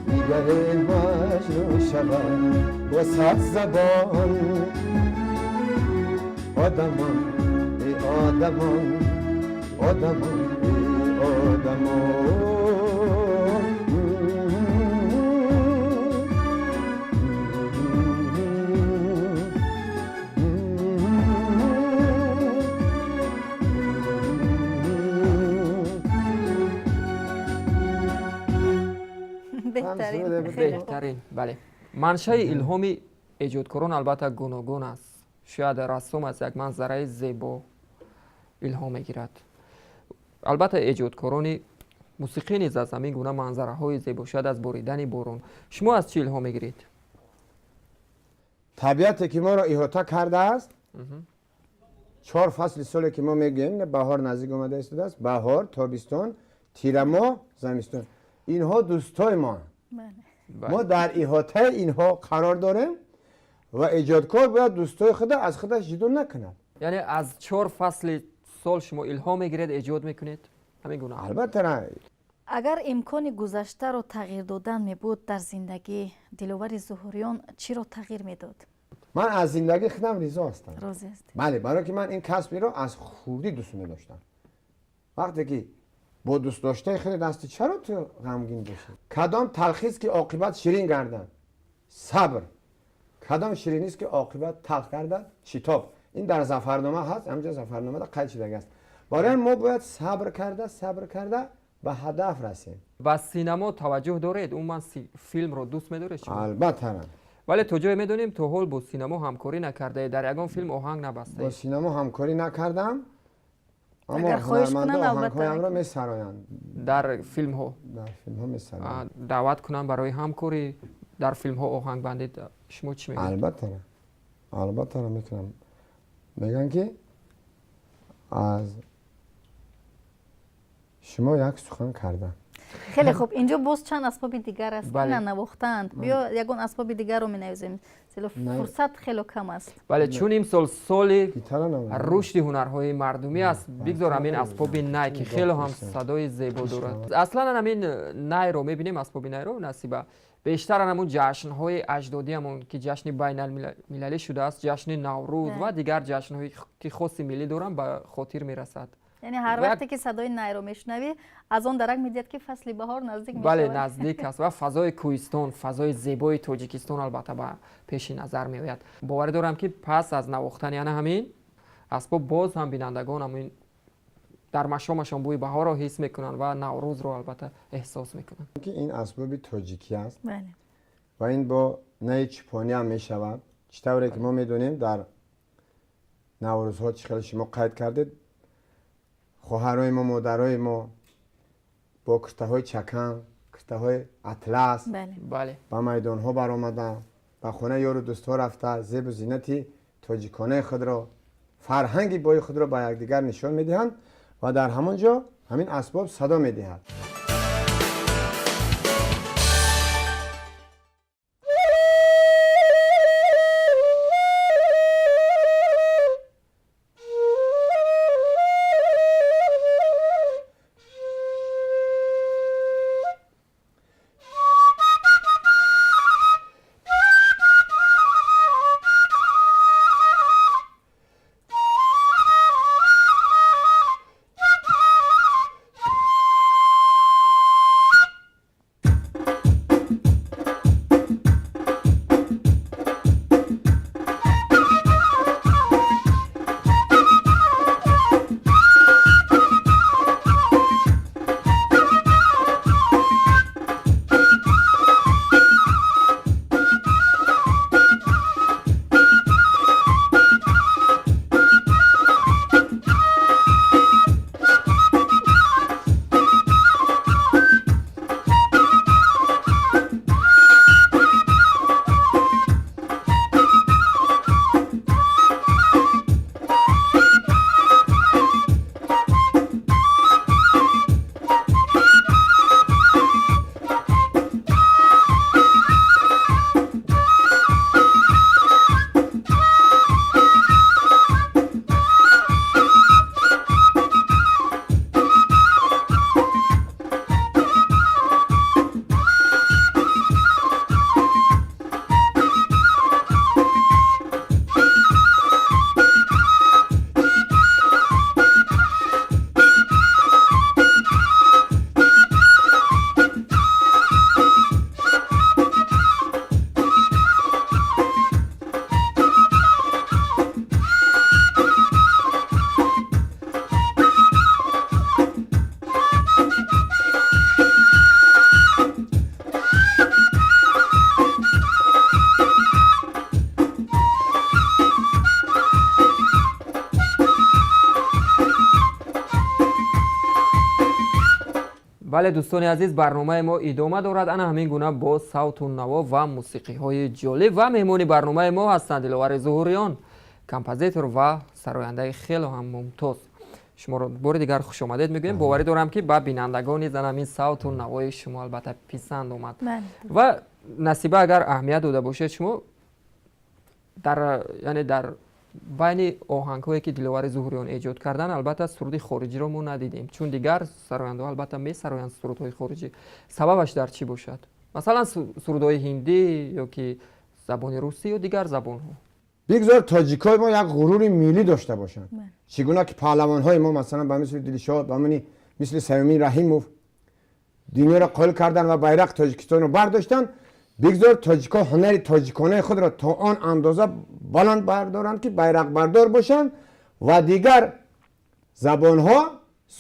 дигаре Маҷнун шавад бо сад забон. Одамон, эй одамон, одамон, эй одамон. Беҳтарин. Бале, маншаи илҳоми эҷодкорон албатта гуногун аст. Шояд рассом аз як манзараи зебо илҳом мегирад. Албатта эҷодкорони мусиқӣ низ аз ҳамин гуна манзараҳои зебо, шояд аз боридани борон. Шумо аз чӣ илҳом мегиред? Табиате ки моро иҳота кардааст, чор фасли соле ки мо мегӯем, баҳор наздик омада истодааст, баҳор, тобистон, тирамоҳ, замистон, инҳо дӯстои мо. Мо дар иҳотаи инҳо қарор дорем ва эҷодкор бояд дӯстои худа аз худаш ҷудо накунад. Яъне аз чор фасли сол шумо илҳом мегиред, эҷод мекунед? Ҳамин гуна? Албатта на. Агар имкони гузаштаро тағйир додан мебуд дар зиндагӣ, Диловари Зуҳуриён чиро тағйир медод? Ман аз зиндагии худам ризо ҳастам. Розӣ ҳастед. Бале, барое ки ман ин касбиро аз хурдӣ дӯст медоштам. Вақте ки бо дӯстдоштаи худ ҳастӣ, чаро ту ғамгин бошӣ? Кадом талхист ки оқибат ширин гардад? Сабр. Кадом ширинист ки оқибат талх гардад? Шитоб. Ин дар Зафарнома ҳаст, ҳамҷо Зафарномада қайд шудагааст. Барои мо бояд сабр карда, сабр карда ба ҳадаф расем. Ба синамо таваҷҷӯҳ доред? Умуман филмро дӯст медоред шумо? Албатта. Вале то ҷое медонем, то ҳол бо синамо ҳамкорӣ накардаед, дар ягон филм оҳанг набастаед. Бо синамо ҳамкорӣ накардам, аммо Агар хоҳиш ҳунармандо кунанд, албатта. оҳангҳоямро месароянд. Дар филмҳо? Дар филмҳо месароянд. Даъват кунанд барои ҳамкорӣ, дар филмҳо оҳанг бандед, шумо чӣ мегӯед? Албатта, албатта мекунам. Мегӯянд ки аз шумо як сухан карда. Хеле хуб, инҷо боз чанд асбоби дигар аст, Бале. ки нанавохтаанд. Биё ягон асбоби дигарро менавозем, зеро Не. фурсат хело кам аст. Бале, чун имсол соли Гитара навозем. Рушди ҳунарҳои мардумӣ аст, бигзор ҳамин асбоби най, ки хело ҳам садои зебо дорад. Аслан ҳамин найро мебинем, асбоби найро, Насиба, бештар ҳамун ҷашнҳои аҷдодиамон, ки ҷашни байналмилалӣ шудааст, ҷашни Наврӯз ва дигар ҷашнҳое ки хоси миллӣ доранд, ба хотир мерасад. Яъне ҳар Ва вақте ки садои найро мешунавӣ, аз он дарак медиҳад, ки фасли баҳор наздик бале, мешавад. Наздик аст ва фазои кӯҳистон, фазои зебои Тоҷикистон албатта ба пеши назар меояд. Боварӣ дорам, ки пас аз навохтани ана ҳамин асбоб боз ҳам бинандагон ҳамин дар машомашон бӯи баҳорро ҳис мекунанд ва Наврӯзро албатта эҳсос мекунанд. Ки ин асбоби тоҷикӣ аст Бале. Ва ин бо наи чӯпонӣ ҳам мешавад. Чӣ тавре ки мо медонем, дар наврӯзҳо, чӣ хеле шумо қайд кардед, хоҳарои мо, модарои мо бо куртаҳои чакан, куртаҳои атлас Бале. Бале. Ба майдонҳо баромада, ба хонаи ёру дӯстҳо рафта, зебу зинати тоҷиконаи худро, фарҳанги бои худро ба якдигар нишон медиҳанд ва дар ҳамон ҷо ҳамин асбоб садо медиҳад. Бале, дӯстони азиз, барномаи мо идома дорад ана ҳамин гуна бо савту наво ва мусиқиҳои ҷолиб, ва меҳмони барномаи мо ҳастанд Диловари Зуҳуриён, композитор ва сарояндаи хело ҳам мумтоз. Шуморо бори дигар хушомадед мегӯем. Боварӣ дорам, ки ба бинандагон низ ана ҳамин савту навои шумо албатта писанд омад. Ва Насиба, агар аҳамият дода бошед, шумо дар, яъне дар байни оҳангҳое, ки Диловари Зуҳуриён эҷод карданд, албатта суруди хориҷиро мо надидем, чун дигар сарояндаҳо албатта месароянд сурудҳои хориҷӣ. Сабабаш дар чӣ бошад? Масалан, сурудҳои ҳиндӣ ё ки забони русӣ ё дигар забонҳо. Бигзор тоҷикои мо як ғурури миллӣ дошта бошанд, чӣ гуна ки паҳлавонҳои мо, масалан, ба мисли Дилшод, ба мисли Саёмин Раҳимов дунёро қоил карданд ва байрақ Тоҷикистонро бардоштанд. Бигзор тоҷикҳо ҳунари тоҷиконаи худро то он андоза баланд бардоранд, ки байрақбардор бошанд ва дигар забонҳо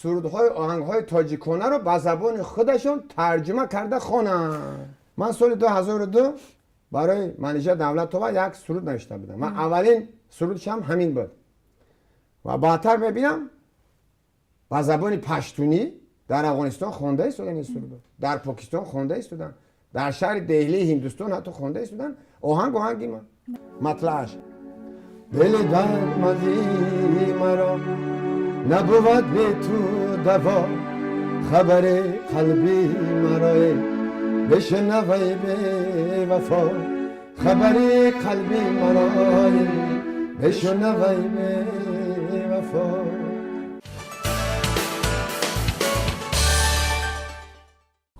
сурудҳои оҳангҳои тоҷиконаро ба забони худашон тарҷума карда хонанд. Ман соли 2002 барои Манижа Давлатова як суруд навишта будам. Ман аввалин сурудшам ҳамин буд ва баъдтар мебинам, ба забони паштунӣ дар Афғонистон хонда истодан ин сурудо, дар Покистон хонда истодан, дар шаҳри Деҳлии Ҳиндустон ҳатто хонда истодан. Оҳанг оҳанги ман, матлааш: дили дардманди маро набувад бе ту даво, хабари қалби маро бишнавай бевафо, хабари қалби маро бишнавай бевафо.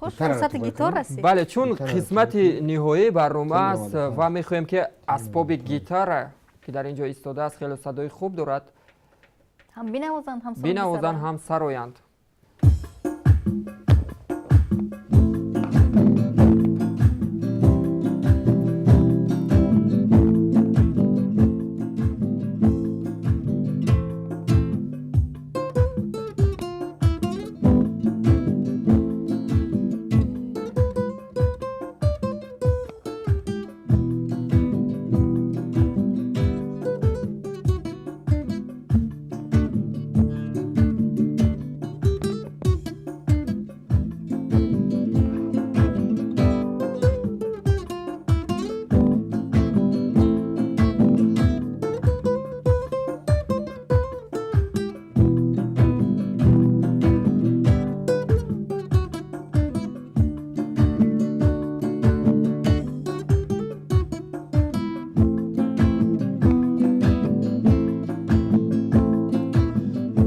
Хуш, фурсати гитор расид. Бале, чун қисмати ниҳоии барнома аст ва мехоҳем, ки асбоби гитара, ки дар ин ҷо истодааст, хеле садои хуб дорад, ҳам бинавозанд, ҳам бинавозанд, ҳам сароянд.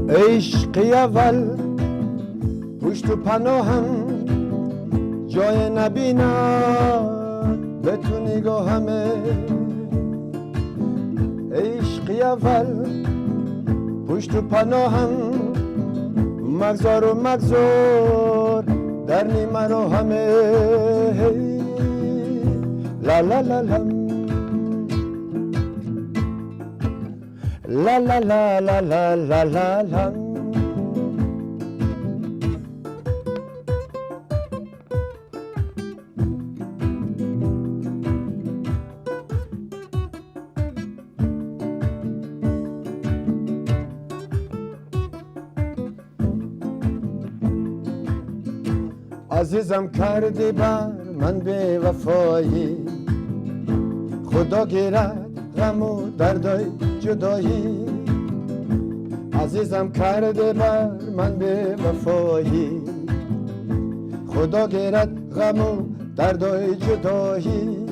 عشقی اول پشت و پناهم جای نبیند به تو نگاهمه، عشقی اول پشت و پناهم مگذار و مگذار در نیمه راهمه. لا لا لا لا لا لا لا لا لا لا لا لا. عزیزم کردی بر من بی وفایی، خدا گیرد غم و دردای جدایی. عزیزم کرده بر من بی وفایی، خدا گیرد غم و دردای جدایی.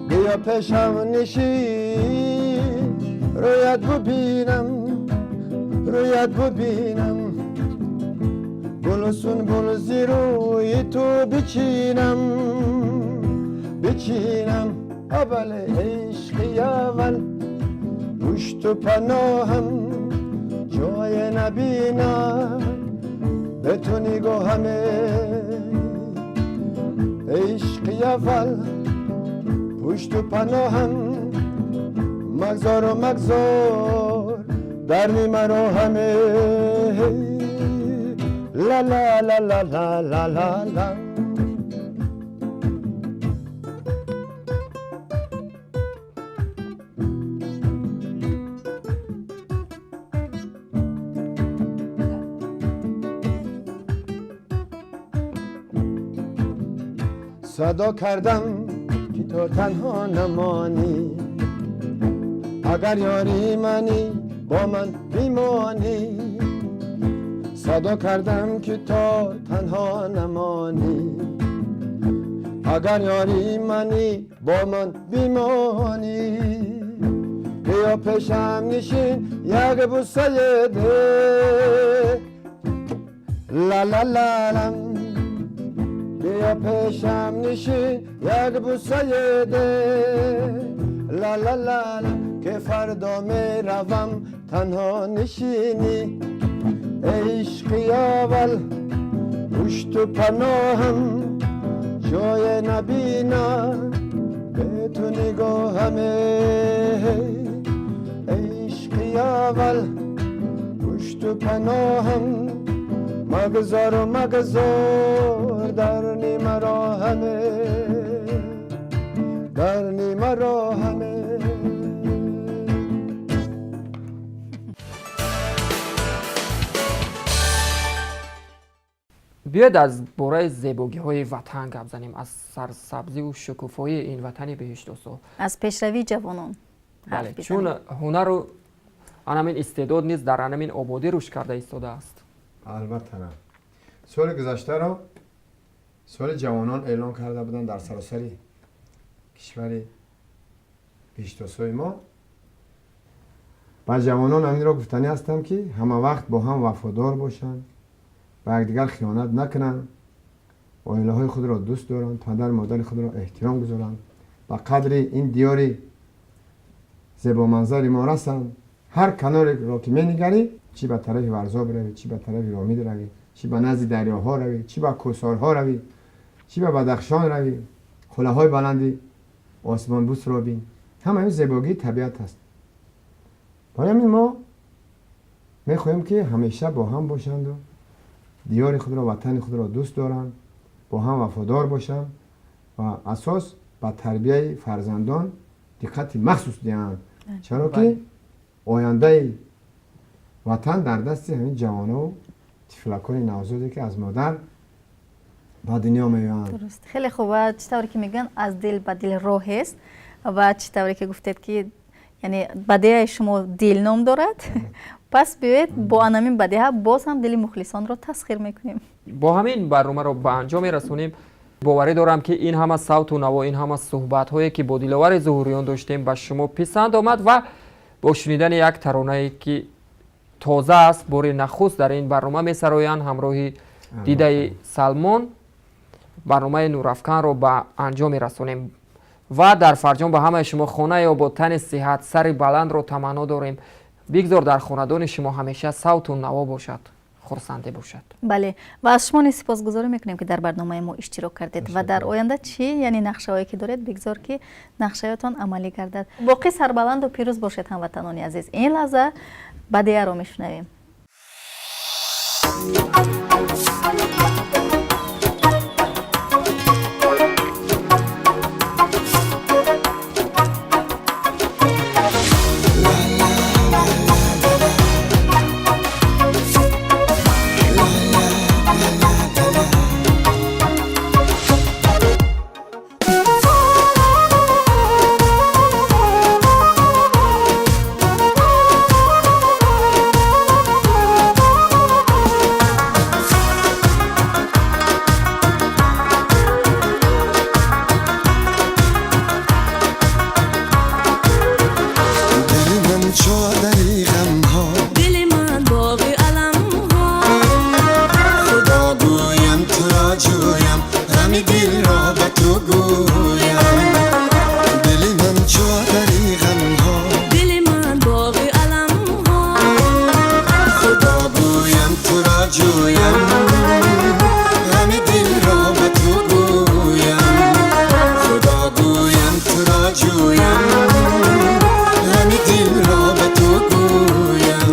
بیا پیشم نشین رویت ببینم، رویت ببینم، گل و سنبل زیر روی تو بچینم، بچینم. اول عشقی اول پشت و پناهم جای نبینم به تو نگاهمه، عشقی اول پشت و پناهم مگذار و مگذار در نیمه راهمه. لا لا لا لا لا لا لا لا. صدا کردم که تو تنها نمانی، اگر یاری منی با من بیمانی. صدا کردم که تو تنها نمانی، اگر یاری منی با من بیمانی. بیا پیشم نشین یک بوسه ده، لا لا لا لم. بیا پیشم نشین یک بوسه ده، Ла ла ла ла ки фардо меравам танҳо нишинӣ. Эй ишқи аввал пушту паноҳам, ҷое набинам бе ту нигоҳам. Эй ишқи аввал пушту паноҳам, магзор магзор дар нима роҳам, дар нима роҳам. Биёед аз бораи зебогиҳои ватан гап занем, аз сарсабзиву шукуфоии ин ватани беҳиштосо, аз пешравии ҷавонон. Бале, чун ҳунару анамин истеъдод низ дар анамин ободӣ рушд карда истодааст. Албатта, на, соли гузаштаро соли ҷавонон эълон карда буданд дар саросари кишвари беҳиштосои мо. Ба ҷавонон ҳаминро гуфтанӣ ҳастам, ки ҳама вақт бо ҳам вафодор бошанд, ба якдигар хиёнат накунанд, оилаҳои худро дӯст доранд, падару модари худро эҳтиром гузоранд, ба қадри ин диёри зебоманзари мо расанд. Ҳар канореро ки менигарӣ, чӣ ба тарафи Варзоб равӣ, чӣ ба тарафи Ромид равӣ, чӣ ба назди дарёҳо равӣ, чӣ ба кӯҳсорҳо равӣ, чӣ ба Бадахшон равӣ, қуллаҳои баланди осмонбӯсро бин, ҳама ин зебогии табиат аст. Барои ҳамин мо мехоҳем, ки ҳамеша бо ҳам бошанду диёри худро, ватани худро дӯст доранд, бо ҳам вафодор бошанд ва асос ба тарбияи фарзандон диққати махсус диҳанд, чаро ки ояндаи ватан дар дасти ҳамин ҷавонову тифлакони навзоде, ки аз модар ба дунё меоянд. Дуруст, хеле хуб. Ва чӣ тавре ки мегӯянд, аз дил ба дил роҳест, ва чӣ тавре ки гуфтед, ки яъне бадеҳаи шумо дил ном дорад, пас биёед бо анамин бадеҳа боз ҳам дили мухлисонро тасхир мекунем. Бо ҳамин барномаро ба анҷом мерасонем. Боварӣ дорам, ки ин ҳама савту наво, ин ҳама суҳбатҳое, ки бо Диловари Зуҳуриён доштем, ба шумо писанд омад ва бо шунидани як таронае, ки тоза аст, бори нахуст дар ин барнома месароянд ҳамроҳи Дидаи Салмон, барномаи Нурафканро ба анҷом мерасонем. Ва дар фарҷом ба ҳамаи шумо хонаи обод, тани сиҳат, сари баландро таманно дорем. Бигзор дар хонадони шумо ҳамеша савту наво бошад, хурсандӣ бошад. Бале, ва аз шумо низ сипосгузорӣ мекунем, ки дар барномаи мо иштирок кардед. Ва дар оянда чӣ, яъне нақшаҳое ки доред, бигзор ки нақшаётон амалӣ гардад. Боқӣ сарбаланду пирӯз бошед, ҳамватанони азиз. Ин лаҳза бадеяро мешунавем. دل من چادری غمها، دل من باغ علمها، خدا گویم تو را جویم، غم دل را به تو گویم. دل من چادری غمها، دل من باغ علمها، خدا گویم تو را جویم، غم دل را به تو گویم. خدا گویم تو را جویم، غم دل را به تو گویم.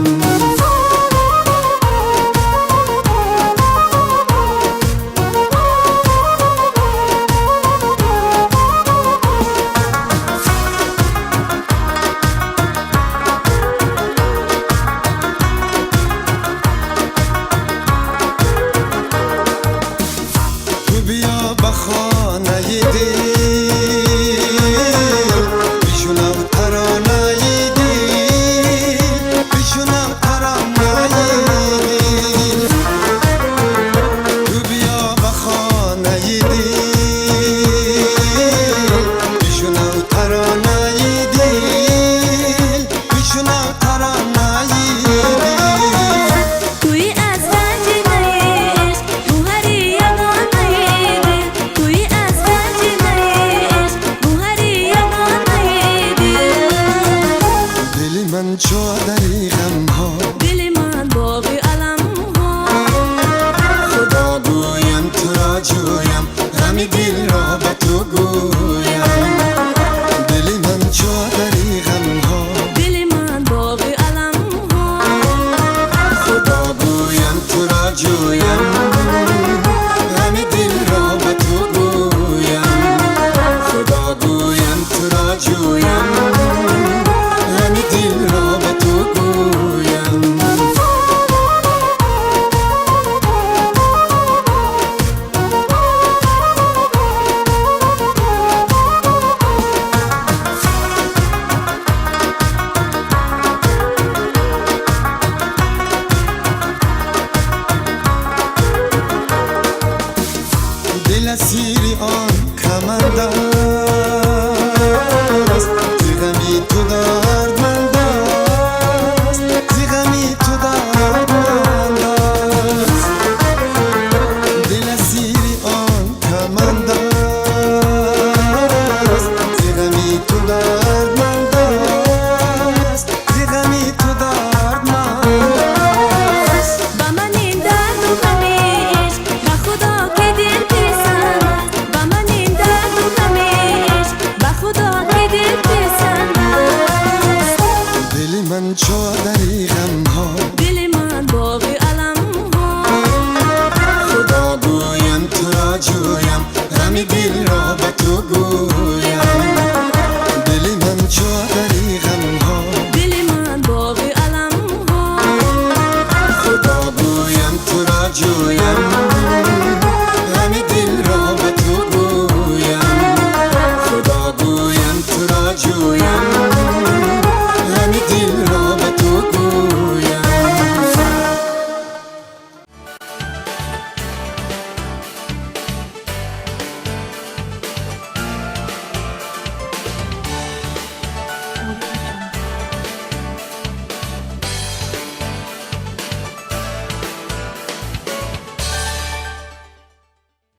جویم، غم دل را به تو گویم. خدا گویم تو را جویم، غم دل را به تو گویم. دل اسیر آن کمند است، ز غمی تو دردمند است، ز غمی تو دردمند است. دل اسیر آن کمند است، ز غمی تو دردمند است، ز غمی تو دردمند است. Ба ман ин дарду ғами ишқ, ба Худо ки дил писанд аст. Ба ман ин дарду ғами ишқ, ба Худо ки дил писанд аст. دل من چادری غمها، Дили ман боғи аламҳо. خدا گویم تو را جویم، غم دل را به تو گویم. دل من چادری غمها، Дили ман боғи аламҳо. خدا گویم تو را جویم.